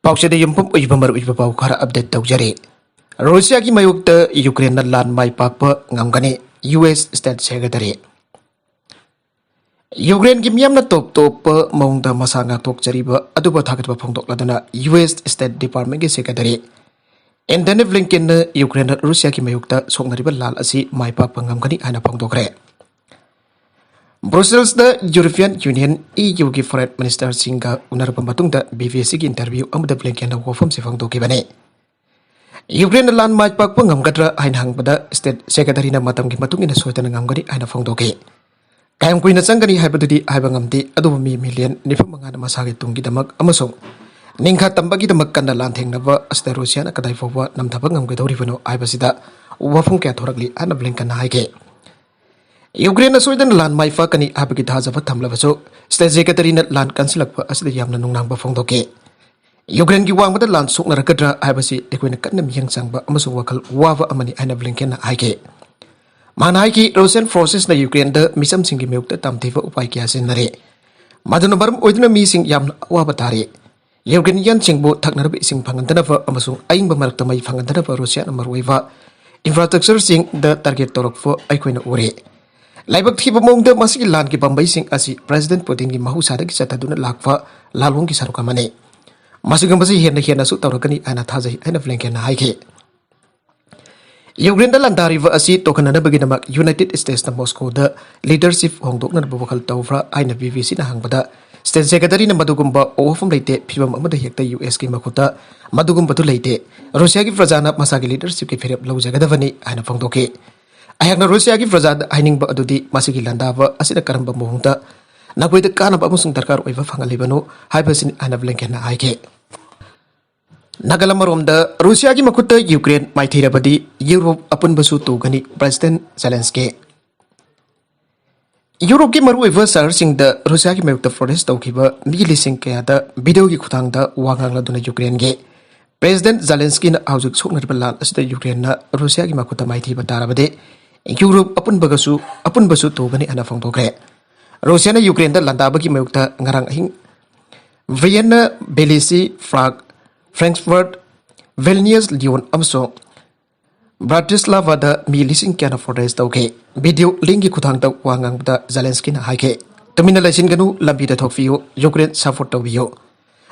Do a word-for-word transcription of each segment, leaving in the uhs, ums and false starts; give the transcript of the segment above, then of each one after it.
ꯄꯥꯎꯆꯦꯗ ꯌꯨꯝꯐꯝ ꯑꯣꯏꯕ ꯃꯔꯨꯑꯣꯏꯕ ꯄꯥꯎ ꯈꯔ ꯑꯞꯗꯦꯠ ꯇꯧꯖꯔꯤ꯫ ꯔꯨꯁꯤꯌꯥꯒꯤ ꯃꯥꯌꯣꯛꯇ ꯌꯨꯀ꯭ꯔꯦꯟꯅ ꯂꯥꯟ ꯃꯥꯏ ꯄꯥꯛꯄ ꯉꯝꯒꯅꯤ, ꯌꯨ ꯑꯦꯁ ꯁ꯭ꯇꯦꯠ ꯁꯦꯀ꯭ꯔꯦꯇꯔꯤ꯫ ꯌꯨꯀ꯭ꯔꯦꯟꯒꯤ ꯃꯤꯌꯥꯝꯅ ꯇꯣꯞ ꯇꯣꯞꯄ ꯃꯑꯣꯡꯗ ꯃꯁꯥ ꯉꯥꯛꯊꯣꯛꯆꯔꯤꯕ ꯑꯗꯨꯕꯨ ꯊꯥꯒꯠꯄ ꯐꯣꯡꯗꯣꯛꯂꯗꯨꯅ ꯌꯨ ꯑꯦꯁ ꯁ꯭ꯇꯦꯠ ꯗꯤꯄꯥꯔꯠꯃꯦꯟꯒꯤ ꯁꯦꯀ꯭ꯔꯦꯇꯔꯤ ꯑꯦꯟꯊꯅꯤ ꯕ꯭ꯂꯤꯡꯀꯦꯟꯅ ꯌꯨꯀ꯭ꯔꯦꯟꯅ ꯔꯨꯁꯤꯌꯥꯒꯤ ꯃꯥꯌꯣꯛꯇ ꯁꯣꯛꯅꯔꯤꯕ ꯂꯥꯟ ꯑꯁꯤ ꯃꯥꯏ ꯄꯥꯛꯄ ꯉꯝꯒꯅꯤ ꯍꯥꯏꯅ ꯐꯣꯡꯗꯣꯛꯈ꯭ꯔꯦ꯫ ꯕ꯭ꯔꯨꯁꯦꯜꯁꯇ ꯌꯨꯔꯣꯄꯤꯌꯟ ꯌꯨꯅꯤꯌꯟ, ꯏ ꯌꯨꯒꯤ ꯐꯣꯔꯦꯟ ꯃꯤꯅꯤꯁꯇꯔꯁꯤꯡꯒ ꯎꯅꯔꯕ ꯃꯇꯨꯡꯗ ꯕꯤ ꯕꯤ ꯁꯤꯒꯤ ꯏꯟꯇꯔꯚ꯭ꯌꯨ ꯑꯃꯗ ꯕ꯭ꯂꯤꯡꯀꯦꯟꯅ ꯋꯥꯐꯝꯁꯤ ꯐꯣꯡꯗꯣꯛꯈꯤꯕꯅꯤ꯫ ꯌꯨꯀ꯭ꯔꯦꯟꯅ ꯂꯥꯟ ꯃꯥꯏ ꯄꯥꯛꯄ ꯉꯝꯒꯗ꯭ꯔꯥ ꯍꯥꯏꯅ ꯍꯪꯕꯗ ꯁ꯭ꯇꯦꯠ ꯁꯦꯀ꯭ꯔꯦꯇꯔꯤꯅ ꯃꯇꯝꯒꯤ ꯃꯇꯨꯡ ꯏꯟꯅ ꯁꯣꯏꯗꯅ ꯉꯝꯒꯅꯤ ꯍꯥꯏꯅ ꯐꯣꯡꯗꯣꯛꯈꯤ꯫ ꯀꯌꯥꯝ ꯀꯨꯏꯅ ꯆꯪꯒꯅꯤ ꯍꯥꯏꯕꯗꯨꯗꯤ ꯍꯥꯏꯕ ꯉꯝꯗꯦ, ꯑꯗꯨꯕꯨ ꯃꯤ ꯃꯤꯂꯤꯌꯟ ꯅꯤꯐꯨ ꯃꯉꯥꯅ ꯃꯁꯥꯒꯤ ꯇꯨꯡꯒꯤꯗꯃꯛ ꯑꯃꯁꯨꯡ ꯅꯤꯡꯈꯥ ꯇꯝꯕꯒꯤꯗꯃꯛ ꯀꯟꯅ ꯂꯥꯟꯊꯦꯡꯅꯕ ꯑꯁꯤꯗ ꯔꯨꯁꯤꯌꯥꯅ ꯀꯗꯥꯏ ꯐꯥꯎꯕ ꯅꯝꯊꯕ ꯉꯝꯒꯗꯧꯔꯤꯕꯅꯣ ꯍꯥꯏꯕꯁꯤꯗ ꯋꯥꯐꯝ ꯀꯌꯥ ꯊꯣꯔꯛꯂꯤ ꯍꯥꯏꯅ ꯕ꯭ꯂꯤꯡꯀꯟꯅ ꯍꯥꯏꯈꯤ꯫ ꯌꯨꯀ꯭ꯔꯦꯟꯅ ꯁꯣꯏꯗꯅ ꯂꯥꯟ ꯃꯥꯏ ꯄꯥꯛꯀꯅꯤ ꯍꯥꯏꯕꯒꯤ ꯊꯥꯖꯕ ꯊꯝꯂꯕꯁꯨ, ꯁ꯭ꯇꯦꯠ ꯁꯦꯀ꯭ꯔꯦꯇꯔꯤꯅ ꯂꯥꯟ ꯀꯟꯁꯤꯜꯂꯛꯄ ꯑꯁꯤꯗ ꯌꯥꯝꯅ ꯅꯨꯡꯅꯥꯡꯕ ꯐꯣꯡꯗꯣꯛꯈꯤ꯫ ꯌꯨꯀ꯭ꯔꯦꯟꯒꯤ ꯋꯥꯡꯃꯗ ꯂꯥꯟ ꯁꯣꯛꯅꯔꯛꯀꯗ꯭ꯔꯥ ꯍꯥꯏꯕꯁꯤ ꯑꯩꯈꯣꯏꯅ ꯀꯟꯅ ꯃꯤꯠꯌꯦꯡ ꯆꯪꯕ ꯑꯃꯁꯨꯡ ꯋꯥꯈꯜ ꯋꯥꯕ ꯑꯃꯅꯤ ꯍꯥꯏꯅ ꯕ꯭ꯂꯤꯡꯀꯦꯟꯅ ꯍꯥꯏꯈꯤ꯫ ꯃꯥꯅ ꯍꯥꯏꯈꯤ, ꯔꯨꯁꯤꯌꯟ ꯐꯣꯔꯁꯦꯁꯅ ꯌꯨꯀ꯭ꯔꯦꯟꯗ ꯃꯤꯆꯝꯁꯤꯡꯒꯤ ꯃꯥꯌꯣꯛꯇ ꯇꯝꯊꯤꯕ ꯎꯄꯥꯏ ꯀꯌꯥ ꯁꯤꯖꯤꯟꯅꯔꯦ꯫ ꯃꯗꯨꯅ ꯃꯔꯝ ꯑꯣꯏꯗꯨꯅ ꯃꯤꯁꯤꯡ ꯌꯥꯝꯅ ꯑꯋꯥꯕ ꯇꯥꯔꯦ꯫ ꯌꯨꯀ꯭ꯔꯦꯅꯤꯌꯟꯁꯤꯡꯕꯨ ꯊꯛꯅꯅꯕ ꯏꯁꯤꯡ ꯐꯪꯍꯟꯗꯅꯕ ꯑꯃꯁꯨꯡ ꯑꯏꯪꯕ ꯃꯔꯛꯇ ꯃꯩ ꯐꯪꯍꯟꯗꯅꯕ ꯔꯨꯁꯤꯌꯥꯅ ꯃꯔꯨꯑꯣꯏꯕ ꯏꯟꯐ꯭ꯔꯥꯁ꯭ꯇ꯭ꯔꯛꯆꯔꯁꯤꯡꯗ ꯇꯥꯔꯒꯦꯠ ꯇꯧꯔꯛꯄ ꯑꯩꯈꯣꯏꯅ ꯎꯔꯦ꯫ ꯂꯥꯏꯕꯛ ꯊꯤꯕ ꯃꯑꯣꯡꯗ ꯃꯁꯤꯒꯤ ꯂꯥꯟꯒꯤ ꯄꯥꯝꯕꯩꯁꯤꯡ ꯑꯁꯤ ꯄ꯭ꯔꯦꯁꯤꯗꯦꯟꯠ ꯄꯨꯇꯤꯟꯒꯤ ꯃꯍꯧꯁꯥꯗꯒꯤ ꯆꯠꯊꯗꯨꯅ ꯂꯥꯛꯄ ꯂꯥꯜꯂꯣꯡꯒꯤ ꯁꯔꯨꯛ ꯑꯃꯅꯤ꯫ ꯃꯁꯤꯒꯨꯝꯕꯁꯤ ꯍꯦꯟꯅ ꯍꯦꯟꯅꯁꯨ ꯇꯧꯔꯛꯀꯅꯤ ꯍꯥꯏꯅ ꯊꯥꯖꯩ ꯍꯥꯏꯅ ꯕ꯭ꯂꯤꯡꯀꯦꯟꯅ ꯍꯥꯏꯈꯤ꯫ ꯌꯨꯀ꯭ꯔꯦꯟꯗ ꯂꯥꯟꯗꯥꯔꯤꯕ ꯑꯁꯤ ꯇꯣꯛꯍꯟꯅꯅꯕꯒꯤꯗꯃꯛ ꯌꯨꯅꯥꯏꯇꯦꯗ ꯁ꯭ꯇꯦꯠꯁꯅ ꯃꯣꯁꯀꯣꯗ ꯂꯤꯗꯔꯁꯤꯞ ꯍꯣꯡꯗꯣꯛꯅꯅꯕ ꯋꯥꯈꯜ ꯇꯧꯕ꯭ꯔꯥ ꯍꯥꯏꯅ ꯕꯤ ꯕꯤ ꯁꯤꯅ ꯍꯪꯕꯗ, ꯁ꯭ꯇꯦꯠ ꯁꯦꯀ꯭ꯔꯦꯇꯔꯤꯅ ꯃꯗꯨꯒꯨꯝꯕ ꯋꯥꯐꯝ ꯂꯩꯇꯦ, ꯐꯤꯚꯝ ꯑꯃꯗ ꯍꯦꯛꯇ ꯌꯨ ꯑꯦꯁꯀꯤ ꯃꯈꯨꯠꯇ ꯃꯗꯨꯒꯨꯝꯕꯗꯨ ꯂꯩꯇꯦ, ꯔꯨꯁꯤꯌꯥꯒꯤ ꯄ꯭ꯔꯖꯥꯅ ꯃꯁꯥꯒꯤ ꯂꯤꯗꯔꯁꯤꯞꯀꯤ ꯐꯤꯔꯦꯞ ꯂꯧꯖꯒꯗꯕꯅꯤ ꯍꯥꯏꯅ ꯐꯣꯡꯗꯣꯛꯈꯤ꯫ ꯑꯩꯍꯥꯛꯅ ꯔꯨꯁꯤꯌꯥꯒꯤ ꯄ꯭ꯔꯖꯥꯗ ꯍꯥꯏꯅꯤꯡꯕ ꯑꯗꯨꯗꯤ ꯃꯁꯤꯒꯤ ꯂꯥꯟꯗꯥꯕ ꯑꯁꯤꯅ ꯀꯔꯝꯕ ꯃꯑꯣꯡꯗ ꯅꯈꯣꯏꯗ ꯀꯥꯟꯅꯕ ꯑꯃꯁꯨꯡ ꯗꯔꯀꯥꯔ ꯑꯣꯏꯕ ꯐꯪꯍꯜꯂꯤꯕꯅꯣ ꯍꯥꯏꯕꯁꯤꯅꯤ ꯍꯥꯏꯅ ꯕ꯭ꯂꯤꯡꯀꯦꯟꯅ ꯍꯥꯏꯈꯤ꯫ ꯅꯥꯒꯜ ꯑꯃꯔꯣꯝꯗ ꯔꯨꯁꯤꯌꯥꯒꯤ ꯃꯈꯨꯠꯇ ꯌꯨꯀ꯭ꯔꯦꯟ ꯃꯥꯏꯊꯤꯔꯕꯗꯤ ꯌꯨꯔꯣꯞ ꯑꯄꯨꯟꯕꯁꯨ ꯇꯨꯒꯅꯤ, ꯄ꯭ꯔꯦꯁꯤꯗꯦꯟꯠ ꯖꯦꯂꯦꯟꯁꯀꯤ꯫ ꯌꯨꯔꯣꯞꯀꯤ ꯃꯔꯨꯑꯣꯏꯕ ꯁꯍꯔꯁꯤꯡꯗ ꯔꯨꯁꯤꯌꯥꯒꯤ ꯃꯥꯌꯣꯛꯇ ꯄ꯭ꯔꯣꯇꯦꯁ ꯇꯧꯈꯤꯕ ꯃꯤ ꯂꯤꯁꯤꯡ ꯀꯌꯥꯗ ꯚꯤꯗꯤꯑꯣꯒꯤ ꯈꯨꯠꯊꯥꯡꯗ ꯋꯥ ꯉꯥꯡꯂꯗꯨꯅ ꯌꯨꯀ꯭ꯔꯦꯟꯒꯤ ꯄ꯭ꯔꯦꯁꯤꯗꯦꯟꯠ ꯖꯦꯂꯦꯟꯁꯀꯤꯅ ꯍꯧꯖꯤꯛ ꯁꯣꯛꯅꯔꯤꯕ ꯂꯥꯟ ꯑꯁꯤꯗ ꯌꯨꯀ꯭ꯔꯦꯟꯅ ꯔꯨꯁꯤꯌꯥꯒꯤ ꯃꯈꯨꯠꯇ ꯃꯥꯏꯊꯤꯕ ꯇꯥꯔꯕꯗꯤ ꯌꯨꯔꯣꯞ ꯑꯄꯨꯟꯕꯒꯁꯨ, ꯑꯄꯨꯟꯕꯁꯨ ꯇꯨꯒꯅꯤ ꯍꯥꯏꯅ ꯐꯣꯡꯗꯣꯛꯈ꯭ꯔꯦ꯫ ꯔꯨꯁꯤꯌꯥꯅ ꯌꯨꯀ꯭ꯔꯦꯟꯗ ꯂꯥꯟꯗꯥꯕꯒꯤ ꯃꯥꯌꯣꯛꯇ ꯉꯔꯥꯡ ꯑꯍꯤꯡ ꯚꯤꯌꯦꯟꯅ, ꯕꯦꯂꯤꯁꯤ, ꯄ꯭ꯔꯥꯒ, Frankfurt, Vilnius, Lyon ꯑꯃꯁꯨꯡ Bratislavada ꯃꯤ ꯂꯤꯁꯤꯡ ꯀꯌꯥꯅ ꯄ꯭ꯔꯣꯇꯦꯁ ꯇꯧꯈꯤ꯫ ꯚꯤꯗꯤꯑꯣ ꯂꯤꯡꯒꯤ ꯈꯨꯠꯊꯥꯡꯗ ꯋꯥ ꯉꯥꯡꯕꯗ ꯖꯦꯂꯦꯟꯁꯀꯤꯅ ꯍꯥꯏꯈꯤ, "ꯇꯨꯃꯤꯟꯅ ꯂꯩꯁꯤꯟꯒꯅꯨ, ꯂꯝꯕꯤꯗ ꯊꯣꯛꯄꯤꯌꯨ, ꯌꯨꯀ꯭ꯔꯦꯟ ꯁꯄꯣꯔꯠ ꯇꯧꯕꯤꯌꯨ,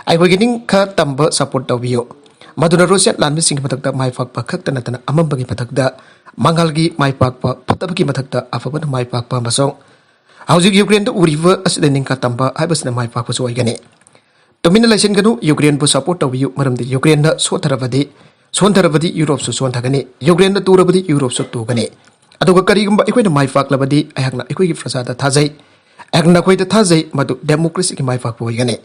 ꯑꯩꯈꯣꯏꯒꯤ ꯅꯤꯡꯈꯥ ꯇꯝꯕ ꯁꯄꯣꯔꯠ ꯇꯧꯕꯤꯌꯨ, ꯃꯗꯨꯅ ꯔꯨꯁꯤꯌꯥꯟ ꯂꯥꯟꯃꯤꯁꯤꯡꯒꯤ ꯃꯊꯛꯇ ꯃꯥꯏ ꯄꯥꯛꯄ ꯈꯛꯇ ꯅꯠꯇꯅ ꯑꯃꯝꯕꯒꯤ ꯃꯊꯛꯇ ꯃꯉꯥꯜꯒꯤ ꯃꯥꯏ ꯄꯥꯛꯄ, ꯐꯠꯇꯕꯒꯤ ꯃꯊꯛꯇ ꯑꯐꯕꯅ ꯃꯥꯏ ꯄꯥꯛꯄ ꯑꯃꯁꯨꯡ ꯍꯧꯖꯤꯛ ꯌꯨꯀ꯭ꯔꯦꯟꯗ ꯎꯔꯤꯕ ꯑꯁꯤꯗ ꯅꯤꯡꯈꯥ ꯇꯝꯕ ꯍꯥꯏꯕꯁꯤꯅ ꯃꯥꯏ ꯄꯥꯛꯄꯁꯨ ꯑꯣꯏꯒꯅꯤ꯫ ꯇꯨꯃꯤꯟꯅ ꯂꯩꯁꯤꯟꯒꯅꯨ, ꯌꯨꯀ꯭ꯔꯦꯟꯕꯨ ꯁꯄꯣꯔꯠ ꯇꯧꯕꯤꯌꯨ, ꯃꯔꯝꯗꯤ ꯌꯨꯀ꯭ꯔꯦꯟꯅ ꯁꯣꯠꯊꯔꯕꯗꯤ, ꯁꯣꯟꯊꯔꯕꯗꯤ ꯌꯨꯔꯣꯞꯁꯨ ꯁꯣꯟꯊꯒꯅꯤ, ꯌꯨꯀ꯭ꯔꯦꯟꯅ ꯇꯨꯔꯕꯗꯤ ꯌꯨꯔꯣꯞꯁꯨ ꯇꯨꯒꯅꯤ꯫ ꯑꯗꯨꯒ ꯀꯔꯤꯒꯨꯝꯕ ꯑꯩꯈꯣꯏꯅ ꯃꯥꯏ ꯄꯥꯛꯂꯕꯗꯤ ꯑꯩꯍꯥꯛꯅ ꯑꯩꯈꯣꯏꯒꯤ ꯄ꯭ꯔꯖꯥꯗ ꯊꯥꯖꯩ, ꯑꯩꯍꯥꯛꯅ ꯅꯈꯣꯏꯗ ꯊꯥꯖꯩ, ꯃꯗꯨ ꯗꯦꯃꯣꯀ꯭ꯔꯦꯁꯤꯒꯤ ꯃꯥꯏ ꯄꯥꯛꯄ ꯑꯣꯏꯒꯅꯤ,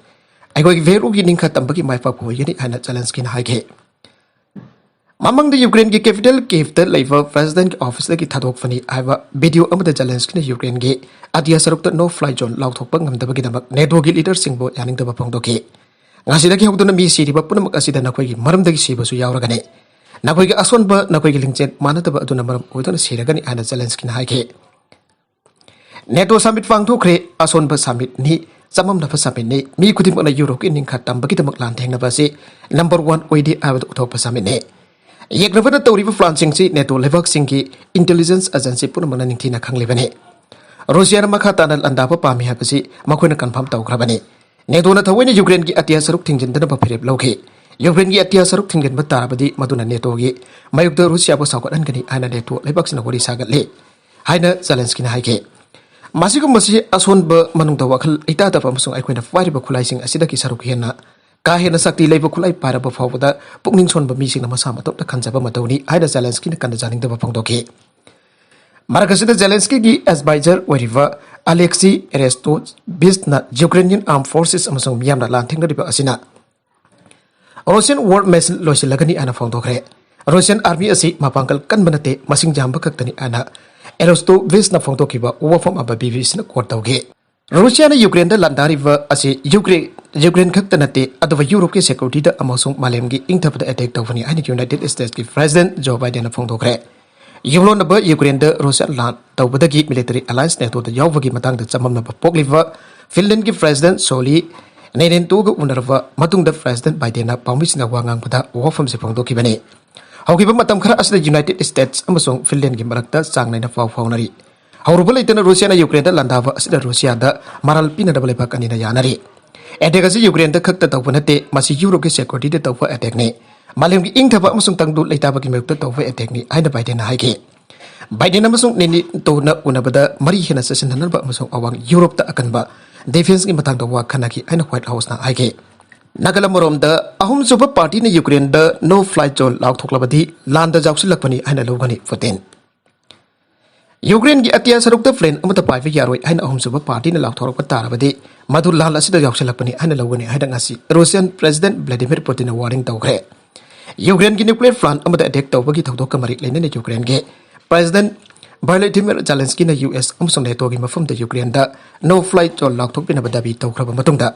ꯑꯩꯈꯣꯏꯒꯤ ꯚꯦꯔꯨꯒꯤ ꯅꯤꯡꯈꯥ ꯇꯝꯕꯒꯤ ꯃꯥꯏ ꯄꯥꯛꯄ ꯑꯣꯏꯒꯅꯤ" ꯍꯥꯏꯅ ꯖꯦꯂꯦꯟꯁꯀꯤꯅ ꯍꯥꯏꯈꯤ꯫ ꯃꯃꯥꯡꯗ ꯌꯨꯀ꯭ꯔꯦꯟꯒꯤ ꯀꯦꯄꯤꯇꯦꯜ ꯀꯤꯌꯦꯚꯇ ꯂꯩꯕ ꯄ꯭ꯔꯦꯁꯤꯗꯦꯟꯠꯀꯤ ꯑꯣꯐꯤꯁꯇꯒꯤ ꯊꯥꯗꯣꯛꯄꯅꯤ ꯍꯥꯏꯕ ꯚꯤꯗꯤꯑꯣ ꯑꯃꯗ ꯖꯦꯂꯦꯟꯁꯀꯤꯅ ꯌꯨꯀ꯭ꯔꯦꯟꯒꯤ ꯑꯇꯤꯌꯥ ꯁꯔꯨꯛꯇ ꯅꯣ ꯐ꯭ꯂꯥꯏ ꯖꯣꯟ ꯂꯥꯎꯊꯣꯛꯄ ꯉꯝꯗꯕꯒꯤꯗꯃꯛ ꯅꯦꯇꯣꯒꯤ ꯂꯤꯗꯔꯁꯤꯡꯕꯨ ꯌꯥꯅꯤꯡꯗꯕ ꯐꯣꯡꯗꯣꯛꯈꯤ꯫ "ꯉꯁꯤꯗꯒꯤ ꯍꯧꯗꯨꯅ ꯃꯤ ꯁꯤꯔꯤꯕ ꯄꯨꯝꯅꯃꯛ ꯑꯁꯤꯗ ꯅꯈꯣꯏꯒꯤ ꯃꯔꯝꯗꯒꯤ ꯁꯤꯕꯁꯨ ꯌꯥꯎꯔꯒꯅꯤ꯫ ꯅꯈꯣꯏꯒꯤ ꯑꯁꯣꯟꯕ, ꯅꯈꯣꯏꯒꯤ ꯂꯤꯡꯖꯦꯜ ꯃꯥꯟꯅꯗꯕ ꯑꯗꯨꯅ ꯃꯔꯝ ꯑꯣꯏꯗꯨꯅ ꯁꯤꯔꯒꯅꯤ" ꯍꯥꯏꯅ ꯖꯦꯂꯦꯟꯁꯀꯤꯅ ꯍꯥꯏꯈꯤ꯫ ꯅꯦꯇꯣ ꯁꯃꯤꯠ ꯄꯥꯡꯊꯣꯛꯈ꯭ꯔꯦ꯫ ꯑꯁꯣꯟꯕ ꯁꯃꯤꯠꯅꯤ, ꯆꯃꯝꯅꯕ ꯁꯃꯤꯠꯅꯤ꯫ ꯃꯤ ꯈꯨꯗꯤꯡꯃꯛꯅ ꯌꯨꯔꯣꯞꯀꯤ ꯅꯤꯡꯈꯥ ꯇꯝꯕꯒꯤꯗꯃꯛ ꯂꯥꯟꯊꯦꯡꯅꯕ ꯑꯁꯤ ꯅꯝꯕꯔ ꯋꯥꯟ ꯑꯣꯏꯗꯦ ꯍꯥꯏꯕꯗꯨ ꯎꯠꯊꯣꯛꯄ ꯁꯃꯤꯠꯅꯤ꯫ ꯌꯦꯛꯅꯕꯅ ꯇꯧꯔꯤꯕ ꯄ꯭ꯂꯥꯟꯁꯤꯡꯁꯤ ꯅꯦꯇꯣ ꯂꯩꯕꯥꯛꯁꯤꯡꯒꯤ ꯏꯟꯇꯦꯂꯤꯖꯦꯟꯁ ꯑꯦꯖꯦꯟꯁꯤ ꯄꯨꯝꯅꯃꯛꯅ ꯅꯤꯡꯊꯤꯅ ꯈꯪꯂꯤꯕꯅꯤ꯫ ꯔꯨꯁꯤꯌꯥꯅ ꯃꯈꯥ ꯇꯥꯅ ꯂꯥꯟꯗꯥꯕ ꯄꯥꯝꯃꯤ ꯍꯥꯏꯕꯁꯤ ꯃꯈꯣꯏꯅ ꯀꯟꯐꯥꯔꯝ ꯇꯧꯈ꯭ꯔꯕꯅꯤ꯫ ꯅꯦꯇꯣꯅ ꯊꯑꯣꯏꯅ ꯌꯨꯀ꯭ꯔꯦꯟꯒꯤ ꯑꯇꯤꯌꯥ ꯁꯔꯨꯛ ꯊꯤꯡꯖꯤꯟꯗꯅꯕ ꯐꯤꯔꯦꯞ ꯂꯧꯈꯤ꯫ ꯌꯨꯀ꯭ꯔꯦꯟꯒꯤ ꯑꯇꯤꯌꯥ ꯁꯔꯨꯛ ꯊꯤꯡꯖꯤꯟꯕ ꯇꯥꯔꯕꯗꯤ ꯃꯗꯨꯅ ꯅꯦꯇꯣꯒꯤ ꯃꯥꯌꯣꯛꯇ ꯔꯨꯁꯤꯌꯥꯕꯨ ꯁꯥꯎꯒꯠꯍꯟꯒꯅꯤ ꯍꯥꯏꯅ ꯅꯦꯇꯣ ꯂꯩꯕꯥꯛꯁꯤꯡꯅ ꯋꯥꯔꯤ ꯁꯥꯒꯠꯂꯤ ꯍꯥꯏꯅ ꯖꯦꯂꯦꯟꯁꯀꯤꯅ ꯍꯥꯏꯈꯤ꯫ ꯃꯁꯤꯒꯨꯝꯕꯁꯤ ꯑꯁꯣꯟꯕ ꯃꯅꯨꯡꯗ ꯋꯥꯈꯜ ꯂꯩꯇꯥꯗꯕ ꯑꯃꯁꯨꯡ ꯑꯩꯈꯣꯏꯅ ꯄꯥꯏꯔꯤꯕ ꯈꯨꯠꯂꯥꯏꯁꯤꯡ ꯑꯁꯤꯗꯒꯤ ꯁꯔꯨꯛ ꯍꯦꯟꯅ ꯀꯥ ꯍꯦꯟꯅ ꯁꯛꯇꯤ ꯂꯩꯕ ꯈꯨꯠꯂꯥꯏ ꯄꯥꯏꯔꯕ ꯐꯥꯎꯕꯗ ꯄꯨꯛꯅꯤꯡ ꯁꯣꯟꯕ ꯃꯤꯁꯤꯡꯅ ꯃꯁꯥ ꯃꯇꯣꯝꯇ ꯈꯟꯖꯕ ꯃꯇꯧꯅꯤ ꯍꯥꯏꯅ ꯖꯦꯂꯦꯟꯁꯀꯤꯅ ꯀꯟꯅ ꯌꯥꯅꯤꯡꯗꯕ ꯐꯣꯡꯗꯣꯛꯈꯤ꯫ ꯃꯔꯛ ꯑꯁꯤꯗ ꯖꯦꯂꯦꯟꯁꯀꯤꯒꯤ ꯑꯦꯗꯚꯥꯏꯖꯔ ꯑꯣꯏꯔꯤꯕ ꯑꯂꯦꯛꯁꯤ ꯑꯦꯔꯦꯁꯇꯣꯚꯤꯁꯅ ꯌꯨꯀ꯭ꯔꯦꯅꯤꯌꯟ ꯑꯥꯔꯝ ꯐꯣꯔꯁꯦꯁ ꯑꯃꯁꯨꯡ ꯃꯤꯌꯥꯝꯅ ꯂꯥꯟꯊꯦꯡꯅꯔꯤꯕ ꯑꯁꯤꯅ ꯔꯨꯁꯤꯌꯟ ꯋꯥꯔ ꯃꯦꯁꯤꯟ ꯂꯣꯏꯁꯤꯜꯂꯒꯅꯤ ꯍꯥꯏꯅ ꯐꯣꯡꯗꯣꯛꯈ꯭ꯔꯦ꯫ "ꯔꯨꯁꯤꯌꯟ ꯑꯥꯔꯃꯤ ꯑꯁꯤ ꯃꯄꯥꯡꯒꯜ ꯀꯟꯕ ꯅꯠꯇꯦ, ꯃꯁꯤꯡ ꯌꯥꯝꯕ ꯈꯛꯇꯅꯤ" ꯍꯥꯏꯅ ꯑꯦꯔꯣꯁꯇꯣꯚꯤꯁꯅ ꯐꯣꯡꯗꯣꯛꯈꯤꯕ ꯋꯥꯐꯝ ꯑꯃ ꯕꯤ ꯕꯤ ꯁꯤꯅ ꯀꯣꯠ ꯇꯧꯈꯤ꯫ ꯔꯨꯁꯤꯌꯥꯅ ꯌꯨꯀ꯭ꯔꯦꯟꯗ ꯂꯥꯟꯗꯥꯔꯤꯕ ꯑꯁꯤ ꯌꯨꯀ꯭ꯔꯦ-, ꯌꯨꯀ꯭ꯔꯦꯟ ꯈꯛꯇ ꯅꯠꯇꯦ, ꯑꯗꯨꯕꯨ ꯌꯨꯔꯣꯞꯀꯤ ꯁꯦꯀ꯭ꯌꯨꯔꯤꯇꯤꯗ ꯑꯃꯁꯨꯡ ꯃꯥꯂꯦꯝꯒꯤ ꯏꯪꯊꯕꯗ ꯑꯦꯇꯦꯛ ꯇꯧꯕꯅꯤ ꯍꯥꯏꯅ ꯌꯨꯅꯥꯏꯇꯦꯗ ꯁ꯭ꯇꯦꯠꯁꯀꯤ ꯄ꯭ꯔꯦꯁꯤꯗꯦꯟꯠ ꯖꯣ ꯕꯥꯏꯗꯦꯟꯅ ꯐꯣꯡꯗꯣꯛꯈ꯭ꯔꯦ꯫ ꯌꯨꯝꯂꯣꯟꯅꯕ ꯌꯨꯀ꯭ꯔꯦꯟꯗ ꯔꯨꯁꯤꯌꯥ ꯂꯥꯟ ꯇꯧꯕꯗꯒꯤ ꯃꯤꯂꯤꯇꯔꯤ ꯑꯦꯂꯥꯌꯟꯁ ꯅꯦꯇꯣꯗ ꯌꯥꯎꯕꯒꯤ ꯃꯇꯥꯡꯗ ꯆꯃꯝꯅꯕ ꯄꯣꯛꯂꯤꯕ ꯐꯤꯟꯂꯦꯟꯒꯤ ꯄ꯭ꯔꯦꯁꯤꯗꯦꯟꯠ ꯁꯣꯂꯤ ꯅꯦꯇꯣꯒ ꯎꯅꯔꯕ ꯃꯇꯨꯡꯗ ꯄ꯭ꯔꯦꯁꯤꯗꯦꯟꯠ ꯕꯥꯏꯗꯦꯟꯅ ꯄꯥꯎꯃꯤꯁꯤꯡꯗ ꯋꯥ ꯉꯥꯡꯕꯗ ꯋꯥꯐꯝꯁꯤ ꯐꯣꯡꯗꯣꯛꯈꯤꯕꯅꯤ꯫ ꯍꯧꯈꯤꯕ ꯃꯇꯝ ꯈꯔ ꯑꯁꯤꯗ ꯌꯨꯅꯥꯏꯇꯦꯗ ꯁ꯭ꯇꯦꯠꯁ ꯑꯃꯁꯨꯡ ꯐꯤꯟꯂꯦꯟꯒꯤ ꯃꯔꯛꯇ ꯆꯥꯡ ꯅꯥꯏꯅ ꯄꯥꯎ ꯐꯥꯎꯅꯔꯤ꯫ ꯍꯧꯔꯨꯕ ꯂꯩꯇꯅ ꯔꯨꯁꯤꯌꯥꯅ ꯌꯨꯀ꯭ꯔꯦꯟꯗ ꯂꯥꯟꯗꯥꯕ ꯑꯁꯤꯗ ꯔꯨꯁꯤꯌꯥꯗ ꯃꯔꯥꯜ ꯄꯤꯅꯅꯕ ꯂꯩꯕꯥꯛ ꯑꯅꯤꯅ ꯌꯥꯅꯔꯤ꯫ ꯑꯦꯇꯦꯛ ꯑꯁꯤ ꯌꯨꯀ꯭ꯔꯦꯟꯗ ꯈꯛꯇ ꯇꯧꯕ ꯅꯠꯇꯦ, ꯃꯁꯤ ꯌꯨꯔꯣꯞꯀꯤ ꯁꯦꯀ꯭ꯌꯨꯔꯤꯇꯤꯗ ꯇꯧꯕ ꯑꯦꯇꯦꯛꯅꯤ꯫ ꯃꯥꯂꯦꯝꯒꯤ ꯏꯪꯊꯕ ꯑꯃꯁꯨꯡ ꯇꯪꯗꯨ ꯂꯩꯇꯥꯕꯒꯤ ꯃꯥꯌꯣꯛꯇ ꯇꯧꯕ ꯑꯦꯇꯦꯛꯅꯤ ꯍꯥꯏꯅ ꯕꯥꯏꯗꯦꯟꯅ ꯍꯥꯏꯈꯤ꯫ ꯕꯥꯏꯗꯦꯟ ꯑꯃꯁꯨꯡ ꯅꯦꯇꯣꯅ ꯎꯅꯕꯗ ꯃꯔꯤ ꯍꯦꯟꯅ ꯆꯦꯠꯁꯤꯟꯅꯅꯕ ꯑꯃꯁꯨꯡ ꯑꯋꯥꯡ ꯌꯨꯔꯣꯞꯇ ꯑꯀꯟꯕ ꯗꯤꯐꯦꯟꯁꯀꯤ ꯃꯇꯥꯡꯗ ꯋꯥ ꯈꯟꯅꯈꯤ ꯍꯥꯏꯅ ꯋꯥꯏꯠ ꯍꯥꯎꯁꯅ ꯍꯥꯏꯈꯤ꯫ ꯅꯥꯀꯜ ꯑꯃꯔꯣꯝꯗ, ꯑꯍꯨꯝꯁꯨꯕ ꯄꯥꯔꯇꯤꯅ ꯌꯨꯀ꯭ꯔꯦꯟꯗ "No fly zone" ꯂꯥꯎꯊꯣꯛꯂꯕꯗꯤ ꯂꯥꯟꯗ ꯌꯥꯎꯁꯤꯜꯂꯛꯄꯅꯤ ꯍꯥꯏꯅ ꯂꯧꯒꯅꯤ ꯄꯨꯇꯤꯟ꯫ ꯌꯨꯀ꯭ꯔꯦꯟꯒꯤ ꯑꯇꯤꯌꯥ ꯁꯔꯨꯛꯇ ꯄ꯭ꯂꯦꯟ ꯑꯃꯠꯇ ꯄꯥꯏꯕ ꯌꯥꯔꯣꯏ ꯍꯥꯏꯅ ꯑꯍꯨꯝꯁꯨꯕ ꯄꯥꯔꯇꯤꯅ ꯂꯥꯎꯊꯣꯔꯛꯄ ꯇꯥꯔꯕꯗꯤ, ꯃꯗꯨ ꯂꯥꯟ ꯑꯁꯤꯗ ꯌꯥꯎꯁꯤꯜꯂꯛꯄꯅꯤ ꯍꯥꯏꯅ ꯂꯧꯒꯅꯤ ꯍꯥꯏꯅ ꯉꯁꯤ ꯔꯨꯁꯤꯌꯥꯟ ꯄ꯭ꯔꯦꯁꯤꯗꯦꯟꯠ ꯚ꯭ꯂꯥꯗꯤꯃꯤꯔ ꯄꯨꯇꯤꯟꯅ ꯋꯥꯔꯅꯤꯡ ꯇꯧꯈ꯭ꯔꯦ꯫ ꯌꯨꯀ꯭ꯔꯦꯟꯒꯤ ꯅ꯭ꯌꯨꯀ꯭ꯂꯤꯌꯔ ꯄ꯭ꯂꯥꯟꯠ ꯑꯃꯗ ꯑꯦꯇꯦꯛ ꯇꯧꯕꯒꯤ ꯊꯧꯗꯣꯛꯀ ꯃꯔꯤ ꯂꯩꯅꯅ ꯌꯨꯀ꯭ꯔꯦꯟꯒꯤ ꯄ꯭ꯔꯦꯁꯤꯗꯦꯟꯠ ꯚꯣꯂꯣꯗꯤꯃꯤꯔ ꯖꯦꯂꯦꯟꯁꯀꯤꯅ ꯌꯨ ꯑꯦꯁ ꯑꯃꯁꯨꯡ ꯅꯦꯇꯣꯒꯤ ꯃꯐꯝꯗ ꯌꯨꯀ꯭ꯔꯦꯟꯗ "No fly zone" ꯂꯥꯎꯊꯣꯛꯄꯤꯅꯕ ꯗꯥꯕꯤ ꯇꯧꯈ꯭ꯔꯕ ꯃꯇꯨꯡꯗ,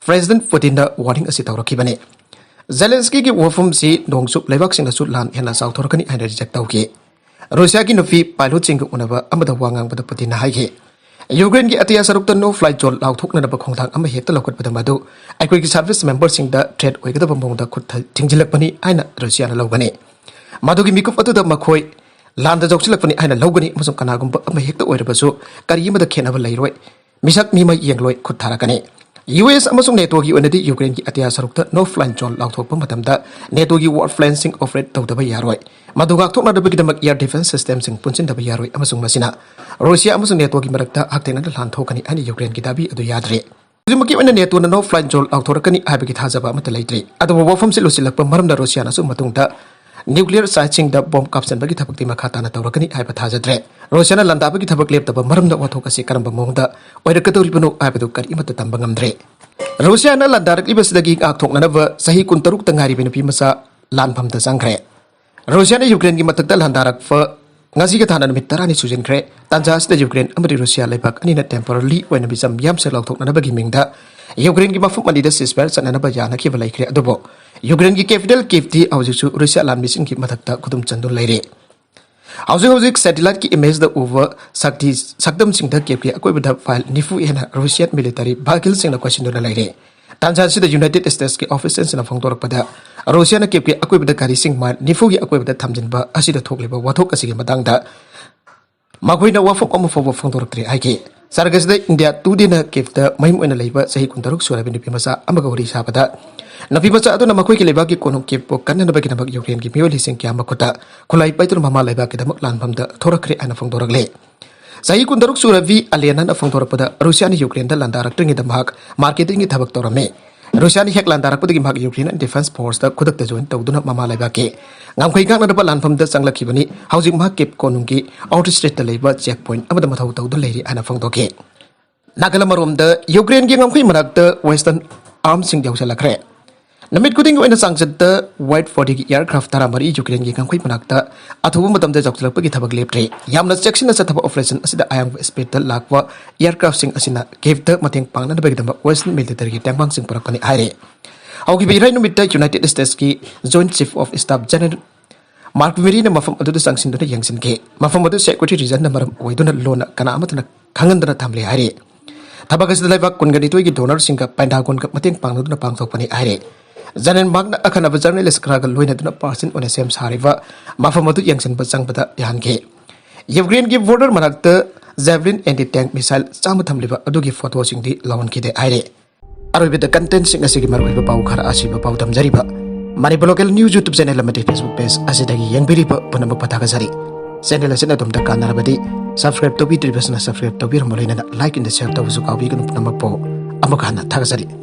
ꯄ꯭ꯔꯦꯁꯤꯗꯦꯟꯠ ꯄꯨꯇꯤꯟꯗ ꯋꯥꯔꯅꯤꯡ ꯑꯁꯤ ꯇꯧꯔꯛꯈꯤꯕꯅꯤ꯫ ꯖꯦꯂꯦꯟꯁꯀꯤꯒꯤ ꯋꯥꯐꯝꯁꯤ ꯅꯣꯡꯆꯨꯞ ꯂꯩꯕꯥꯛꯁꯤꯡꯅꯁꯨ ꯂꯥꯟ ꯍꯦꯟꯅ ꯆꯥꯎꯊꯣꯔꯛꯀꯅꯤ ꯍꯥꯏꯅ ꯔꯤꯖꯦꯛ ꯇꯧꯈꯤ꯫ ꯔꯨꯁꯤꯌꯥꯒꯤ ꯅꯨꯄꯤ ꯄꯥꯏꯂꯣꯠꯁꯤꯡꯒ ꯎꯅꯕ ꯑꯃꯗ ꯋꯥ ꯉꯥꯡꯕꯗ ꯄꯨꯇꯤꯟꯅ ꯍꯥꯏꯈꯤ, "ꯌꯨꯀ꯭ꯔꯦꯟꯒꯤ ꯑꯇꯤꯌꯥ ꯁꯔꯨꯛꯇ "No fly zone" ꯂꯥꯎꯊꯣꯛꯅꯅꯕ ꯈꯣꯡꯊꯥꯡ ꯑꯃ ꯍꯦꯛꯇ ꯂꯧꯈꯠꯄꯗ ꯃꯗꯨ ꯑꯩꯈꯣꯏꯒꯤ ꯁꯔꯚꯤꯁ ꯃꯦꯝꯕꯔꯁꯤꯡꯗ ꯊ꯭ꯔꯦꯠ ꯑꯣꯏꯒꯗꯕ ꯃꯑꯣꯡꯗ ꯈꯨꯠ ꯊ-, ꯊꯤꯡꯖꯤꯜꯂꯛꯄꯅꯤ" ꯍꯥꯏꯅ ꯔꯨꯁꯤꯌꯥꯅ ꯂꯧꯒꯅꯤ꯫ ꯃꯗꯨꯒꯤ ꯃꯤꯀꯨꯞ ꯑꯗꯨꯗ ꯃꯈꯣꯏ ꯂꯥꯟꯗ ꯌꯥꯎꯁꯤꯜꯂꯛꯄꯅꯤ ꯍꯥꯏꯅ ꯂꯧꯒꯅꯤ ꯑꯃꯁꯨꯡ ꯀꯅꯥꯒꯨꯝꯕ ꯑꯃ ꯍꯦꯛꯇ ꯑꯣꯏꯔꯕꯁꯨ ꯀꯔꯤ ꯑꯃꯗ ꯈꯦꯠꯅꯕ ꯂꯩꯔꯣꯏ꯫ ꯃꯤꯁꯛ ꯃꯤꯃꯩ ꯌꯦꯡꯂꯣꯏ, ꯈꯨꯠ ꯊꯥꯔꯛꯀꯅꯤ꯫ ꯌꯨ ꯑꯦꯁ ꯑꯃꯁꯨꯡ ꯅꯦꯇꯣꯒꯤ ꯑꯣꯏꯅꯗꯤ ꯌꯨꯀ꯭ꯔꯦꯟꯒꯤ ꯑꯇꯤꯌꯥ ꯁꯔꯨꯛꯇ "No fly zone" ꯂꯥꯎꯊꯣꯛꯄ ꯃꯇꯝꯗ ꯅꯦꯇꯣꯒꯤ ꯋꯥꯔ ꯄ꯭ꯂꯦꯟꯁꯤꯡ ꯑꯣꯄꯔꯦꯠ ꯇꯧꯗꯕ ꯌꯥꯔꯣꯏ꯫ ꯃꯗꯨ ꯉꯥꯛꯊꯣꯛꯅꯅꯕꯒꯤꯗꯃꯛ ꯑꯦꯌꯔ ꯗꯤꯐꯦꯟꯁ ꯁꯤꯁꯇꯦꯝꯁꯤꯡ ꯄꯨꯟꯁꯤꯟꯗꯕ ꯌꯥꯔꯣꯏ ꯑꯃꯁꯨꯡ ꯃꯁꯤꯅ ꯔꯨꯁꯤꯌꯥ ꯑꯃꯁꯨꯡ ꯅꯦꯇꯣꯒꯤ ꯃꯔꯛꯇ ꯍꯛꯊꯦꯡꯅꯅ ꯂꯥꯟ ꯊꯣꯛꯀꯅꯤ ꯍꯥꯏꯅ ꯌꯨꯀ꯭ꯔꯦꯟꯒꯤ ꯗꯥꯕꯤ ꯑꯗꯨ ꯌꯥꯗ꯭ꯔꯤ꯫ ꯍꯧꯖꯤꯛꯃꯛꯀꯤ ꯑꯣꯏꯅ ꯅꯦꯇꯣꯅ "No fly zone" ꯂꯥꯎꯊꯣꯔꯛꯀꯅꯤ ꯍꯥꯏꯕꯒꯤ ꯊꯥꯖꯕ ꯑꯃꯠꯇ ꯂꯩꯇ꯭ꯔꯤ꯫ ꯑꯗꯨꯕꯨ ꯋꯥꯐꯝꯁꯤ ꯂꯨꯁꯤꯜꯂꯛꯄ ꯃꯔꯝꯅ ꯔꯨꯁꯤꯌꯥꯅꯁꯨ ꯃꯇꯨꯡꯗ ꯅ꯭ꯌꯨꯀ꯭ꯂꯤꯌꯔ ꯁꯥꯏꯠꯁꯤꯡꯗ ꯕꯣꯝ ꯀꯥꯞꯁꯤꯟꯕꯒꯤ ꯊꯕꯛꯇꯤ ꯃꯈꯥ ꯇꯥꯅ ꯇꯧꯔꯛꯀꯅꯤ ꯍꯥꯏꯕ ꯊꯥꯖꯗ꯭ꯔꯦ꯫ ꯔꯨꯁꯤꯌꯥꯅ ꯂꯥꯟꯗꯥꯕꯒꯤ ꯊꯕꯛ ꯂꯦꯞꯇꯕ ꯃꯔꯝꯅ ꯋꯥꯊꯣꯛ ꯑꯁꯤ ꯀꯔꯝꯕ ꯃꯑꯣꯡꯗ ꯑꯣꯏꯔꯛꯀꯗꯧꯔꯤꯕꯅꯣ ꯍꯥꯏꯕꯗꯨ ꯀꯔꯤꯃꯠꯇ ꯇꯝꯕ ꯉꯝꯗ꯭ꯔꯦ꯫ ꯔꯨꯁꯤꯌꯥꯅ ꯂꯥꯟꯗꯥꯔꯛꯂꯤꯕꯁꯤꯗꯒꯤ ꯉꯥꯛꯊꯣꯛꯅꯅꯕ ꯆꯍꯤ ꯀꯨꯟꯇꯔꯨꯛꯇ ꯉꯥꯏꯔꯤꯕ ꯅꯨꯄꯤ ꯃꯆꯥ ꯂꯥꯟꯐꯝꯗ ꯆꯪꯈ꯭ꯔꯦ꯫ ꯔꯨꯁꯤꯌꯥꯅ ꯌꯨꯀ꯭ꯔꯦꯟꯒꯤ ꯃꯊꯛꯇ ꯂꯥꯟꯗꯥꯔꯛꯄ ꯉꯁꯤꯒ ꯊꯥꯅ ꯅꯨꯃꯤꯠ ꯇꯔꯥꯅꯤ ꯁꯨꯖꯤꯟꯈ꯭ꯔꯦ꯫ ꯇꯥꯟꯖꯥ ꯑꯁꯤꯗ ꯌꯨꯀ꯭ꯔꯦꯟ ꯑꯃꯗꯤ ꯔꯨꯁꯤꯌꯥ ꯂꯩꯕꯥꯛ ꯑꯅꯤꯅ ꯇꯦꯝꯄꯣꯔꯔꯤ ꯑꯣꯏꯅ ꯃꯤꯆꯝ ꯃꯤꯌꯥꯝꯁꯦ ꯂꯥꯎꯊꯣꯛꯅꯅꯕꯒꯤ ꯃꯤꯡꯗ ꯌꯨꯀ꯭ꯔꯦꯟꯒꯤ ꯃꯐꯝ ꯑꯅꯤꯗ ꯁꯤꯖꯐꯥꯌꯔ ꯆꯠꯅꯅꯕ ꯌꯥꯅꯈꯤꯕ ꯂꯩꯈ꯭ꯔꯦ꯫ ꯑꯗꯨꯕꯨ ꯌꯨꯀ꯭ꯔꯦꯟꯒꯤ ꯀꯦꯄꯤꯇꯦꯜ ꯀꯤꯚꯇꯤ ꯍꯧꯖꯤꯛꯁꯨ ꯔꯨꯁꯤꯌꯥ ꯂꯥꯟꯃꯤꯁꯤꯡꯒꯤ ꯃꯊꯛꯇ ꯈꯨꯗꯨꯝ ꯆꯟꯗꯨꯅ ꯂꯩꯔꯤ꯫ ꯍꯧꯖꯤꯛ ꯍꯧꯖꯤꯛ ꯁꯦꯇꯤꯂꯥꯏꯠꯀꯤ ꯏꯃꯦꯖꯇ ꯎꯕ ꯁꯛꯇꯤ ꯁꯛꯇꯝꯁꯤꯡꯗ ꯀꯤꯚꯀꯤ ꯑꯀꯣꯏꯕꯗ ꯐꯥꯏꯜ ꯅꯤꯐꯨ ꯍꯦꯟꯅ ꯔꯨꯁꯤꯌꯥꯟ ꯃꯤꯂꯤꯇꯔꯤ ꯚꯥꯏꯀꯜꯁꯤꯡꯅ ꯀꯣꯏꯁꯤꯟꯗꯨꯅ ꯂꯩꯔꯤ꯫ ꯇꯥꯟꯖꯥ ꯑꯁꯤꯗ ꯌꯨꯅꯥꯏꯇꯦꯗ ꯁ꯭ꯇꯦꯠꯁꯀꯤ ꯑꯣꯐꯤꯁꯤꯌꯦꯜꯁꯤꯡꯅ ꯐꯣꯡꯗꯣꯔꯛꯄꯗ, ꯔꯨꯁꯤꯌꯥꯅ ꯀꯤꯞꯀꯤ ꯑꯀꯣꯏꯕꯗ ꯒꯥꯔꯤꯁꯤꯡ ꯃꯥꯏꯜ ꯅꯤꯐꯨꯒꯤ ꯑꯀꯣꯏꯕꯗ ꯊꯝꯖꯤꯟꯕ ꯑꯁꯤꯗ ꯊꯣꯛꯂꯤꯕ ꯋꯥꯊꯣꯛ ꯑꯁꯤꯒꯤ ꯃꯇꯥꯡꯗ ꯃꯈꯣꯏꯅ ꯋꯥꯐꯝ ꯑꯃ ꯐꯥꯎꯕ ꯐꯣꯡꯗꯣꯔꯛꯇ꯭ꯔꯤ ꯍꯥꯏꯈꯤ꯫ ꯁꯔꯒꯁꯤꯗ ꯏꯟꯗꯤꯌꯥ ꯇꯨꯗꯦꯅ ꯀꯤꯞꯇ ꯃꯌꯨꯝ ꯑꯣꯏꯅ ꯂꯩꯕ ꯆꯍꯤ ꯀꯨꯟꯇꯔꯨꯛ ꯁꯨꯔꯕꯤ ꯅꯨꯄꯤ ꯃꯆꯥ ꯑꯃꯒ ꯋꯥꯔꯤ ꯁꯥꯕꯗ, ꯅꯨꯄꯤ ꯃꯆꯥ ꯑꯗꯨꯅ ꯃꯈꯣꯏꯒꯤ ꯂꯩꯕꯥꯛꯀꯤ ꯀꯣꯅꯨꯡ ꯀꯤꯞꯄꯨ ꯀꯟꯅꯅꯕꯒꯤꯗꯃꯛ ꯌꯨꯀ꯭ꯔꯦꯟꯒꯤ ꯃꯤꯑꯣꯏ ꯂꯤꯁꯤꯡ ꯀꯌꯥ ꯃꯈꯨꯠꯇ ꯈꯨꯠꯂꯥꯏ ꯄꯥꯏꯗꯨꯅ ꯃꯃꯥ ꯂꯩꯕꯥꯛꯀꯤꯗꯃꯛ ꯂꯥꯟꯐꯝꯗ ꯊꯣꯔꯛꯈ꯭ꯔꯦ ꯍꯥꯏꯅ ꯐꯣꯡꯗꯣꯔꯛꯂꯦ꯫ ꯆꯍꯤ ꯀꯨꯟꯇꯔꯨꯛ ꯁꯨꯔꯕꯤ ꯑꯂꯦꯅꯥꯅ ꯐꯣꯡꯗꯣꯔꯛꯄꯗ, ꯔꯨꯁꯤꯌꯥꯅ ꯌꯨꯀ꯭ꯔꯦꯟꯗ ꯂꯥꯟꯗꯥꯔꯛꯇ꯭ꯔꯤꯉꯩꯗ ꯃꯍꯥꯛ ꯃꯥꯔꯀꯦꯇꯤꯡꯒꯤ ꯊꯕꯛ ꯇꯧꯔꯝꯃꯤ꯫ ꯔꯨꯁꯤꯌꯥꯅ ꯍꯦꯛ ꯂꯥꯟꯗꯥꯔꯛꯄꯗꯒꯤ ꯃꯍꯥꯛ ꯌꯨꯀ꯭ꯔꯦꯟ ꯗꯤꯐꯦꯟꯁ ꯐꯣꯔꯁꯇ ꯈꯨꯗꯛꯇ ꯖꯣꯏꯟ ꯇꯧꯗꯨꯅ ꯃꯃꯥ ꯂꯩꯕꯥꯛꯀꯤ ꯉꯝꯈꯩ ꯉꯥꯛꯅꯅꯕ ꯂꯥꯟꯐꯝꯗ ꯆꯪꯂꯛꯈꯤꯕꯅꯤ꯫ ꯍꯧꯖꯤꯛ ꯃꯍꯥꯛ ꯀꯤꯞ ꯀꯣꯅꯨꯡꯒꯤ ꯑꯥꯎꯠ ꯁ꯭ꯇ꯭ꯔꯤꯠꯇ ꯂꯩꯕ ꯆꯦꯛ ꯄꯣꯏꯟꯠ ꯑꯃꯗ ꯃꯊꯧ ꯇꯧꯗꯨꯅ ꯂꯩꯔꯤ ꯍꯥꯏꯅ ꯐꯣꯡꯗꯣꯛꯈꯤ꯫ ꯅꯥꯒꯜ ꯑꯃꯔꯣꯝꯗ ꯌꯨꯀ꯭ꯔꯦꯟꯒꯤ ꯉꯝꯈꯩ ꯃꯔꯛꯇ ꯋꯦꯁꯇꯔꯟ ꯑꯥꯔꯝꯁꯤꯡ ꯌꯧꯁꯤꯜꯂꯛꯈ꯭ꯔꯦ꯫ ꯅꯨꯃꯤꯠ ꯈꯨꯗꯤꯡꯒꯤ ꯑꯣꯏꯅ ꯆꯥꯡꯆꯠꯇ ꯋꯥꯏꯠ ꯕꯣꯗꯤꯒꯤ ꯑꯦꯌꯔꯀ꯭ꯔꯥꯐ ꯇꯔꯥꯃꯔꯤ ꯌꯨꯀ꯭ꯔꯦꯟꯒꯤ ꯉꯝꯈꯩ ꯃꯅꯥꯛꯇ ꯑꯊꯨꯕ ꯃꯇꯝꯗ ꯌꯧꯁꯤꯜꯂꯛꯄꯒꯤ ꯊꯕꯛ ꯂꯦꯞꯇ꯭ꯔꯤ꯫ ꯌꯥꯝꯅ ꯆꯦꯛꯁꯤꯟꯅ ꯆꯠꯊꯕ ꯑꯣꯄꯔꯦꯁꯟ ꯑꯁꯤꯗ ꯑꯌꯥꯡꯕ ꯁ꯭ꯄꯤꯗꯇ ꯂꯥꯛꯄ ꯑꯦꯌꯔꯀ꯭ꯔꯥꯐꯁꯤꯡ ꯑꯁꯤꯅ ꯀꯤꯞꯇ ꯃꯇꯦꯡ ꯄꯥꯡꯅꯅꯕꯒꯤꯗꯃꯛ ꯋꯦꯁꯇꯔꯟ ꯃꯤꯂꯤꯇꯔꯤꯒꯤ ꯇꯦꯡꯕꯥꯡꯁꯤꯡ ꯄꯨꯔꯛꯄꯅꯤ ꯍꯥꯏꯔꯤ꯫ ꯍꯧꯈꯤꯕ ꯏꯔꯥꯏ ꯅꯨꯃꯤꯠꯇ ꯌꯨꯅꯥꯏꯇꯦꯗ ꯁ꯭ꯇꯦꯠꯁꯀꯤ joint chief of staff general Mark ꯃꯦꯔꯤꯅ ꯃꯐꯝ ꯑꯗꯨꯗ ꯆꯪꯁꯤꯟꯗꯨꯅ ꯌꯦꯡꯁꯤꯟꯈꯤ꯫ ꯃꯐꯝ ꯑꯗꯨ ꯁꯦꯀ꯭ꯌꯨꯔꯤꯇꯤ ꯔꯤꯖꯟꯅ ꯃꯔꯝ ꯑꯣꯏꯗꯨꯅ ꯂꯣꯟꯅ ꯀꯅꯥ ꯑꯃꯠꯇꯅ ꯈꯪꯍꯟꯗꯅ ꯊꯝꯂꯦ ꯍꯥꯏꯔꯤ꯫ ꯊꯕꯛ ꯑꯁꯤꯗ ꯂꯩꯕꯥꯛ ꯀꯨꯟꯒ ꯅꯤꯊꯣꯏꯒꯤ ꯗꯣꯅꯔꯁꯤꯡꯒ ꯄꯦꯟꯇꯥꯒꯣꯟꯒ ꯃꯇꯦꯡ ꯄꯥꯡꯅꯗꯨꯅ ꯄꯥꯡꯊꯣꯛꯄꯅꯤ ꯍꯥꯏꯔꯤ꯫ ꯖꯦꯅꯔꯦꯜ ꯃꯥꯔꯛꯅ ꯑꯈꯟꯅꯕ ꯖꯔꯅꯦꯂꯤꯁ ꯈꯔꯒ ꯂꯣꯏꯅꯗꯨꯅ ꯄꯥꯔꯁꯟ ꯑꯣꯏꯅ ꯁꯦꯝ ꯁꯥꯔꯤꯕ ꯃꯐꯝ ꯑꯗꯨ ꯌꯦꯡꯁꯤꯟꯕ ꯆꯪꯕꯗ ꯌꯥꯍꯟꯈꯤ꯫ ꯌꯨꯀ꯭ꯔꯦꯟꯒꯤ ꯕꯣꯔꯗꯔ ꯃꯅꯥꯛꯇ ꯖꯦꯚꯂꯤꯟ ꯑꯦꯟꯇꯤ ꯇꯦꯡꯛ ꯃꯤꯁꯥꯏꯜ ꯆꯥꯝꯃ ꯊꯝꯂꯤꯕ ꯑꯗꯨꯒꯤ ꯐꯣꯇꯣꯁꯤꯡꯗꯤ ꯂꯧꯍꯟꯈꯤꯗꯦ ꯍꯥꯏꯔꯤ꯫ ꯑꯔꯣꯏꯕꯗ ꯀꯟꯇꯦꯟꯠꯁꯤꯡ ꯑꯁꯤꯒꯤ ꯃꯔꯨꯑꯣꯏꯕ ꯄꯥꯎ ꯈꯔ ꯑꯁꯤꯕ ꯄꯥꯎ ꯊꯝꯖꯔꯤꯕ Manipur local news YouTube channel ꯑꯃꯗꯤ ꯐꯦꯁꯕꯨꯛ ꯄꯦꯖ ꯑꯁꯤꯗꯒꯤ ꯌꯦꯡꯕꯤꯔꯤꯕ ꯄꯨꯝꯅꯃꯛꯄꯨ ꯊꯥꯒꯠꯆꯔꯤ꯫ ꯆꯦꯅꯦꯜ ꯑꯁꯤꯅ ꯑꯗꯣꯝꯗ ꯀꯥꯟꯅꯔꯕꯗꯤ ꯁꯕꯁꯀ꯭ꯔꯥꯏꯕ ꯇꯧꯕꯤꯗ꯭ꯔꯤꯕꯁꯤꯅ ꯁꯕꯁꯀ꯭ꯔꯥꯏꯕ ꯇꯧꯕꯤꯔꯝꯕ ꯂꯣꯏꯅꯅ ꯂꯥꯏꯛ ꯑꯦꯟ ꯁꯦꯌꯔ ꯇꯧꯕꯁꯨ ꯀꯥꯎꯕꯤꯒꯅꯨ꯫ ꯄꯨꯝꯅꯃꯛꯄꯨ ꯑꯃꯨꯛ ꯍꯟꯅ ꯊꯥꯒꯠꯆꯔꯤ꯫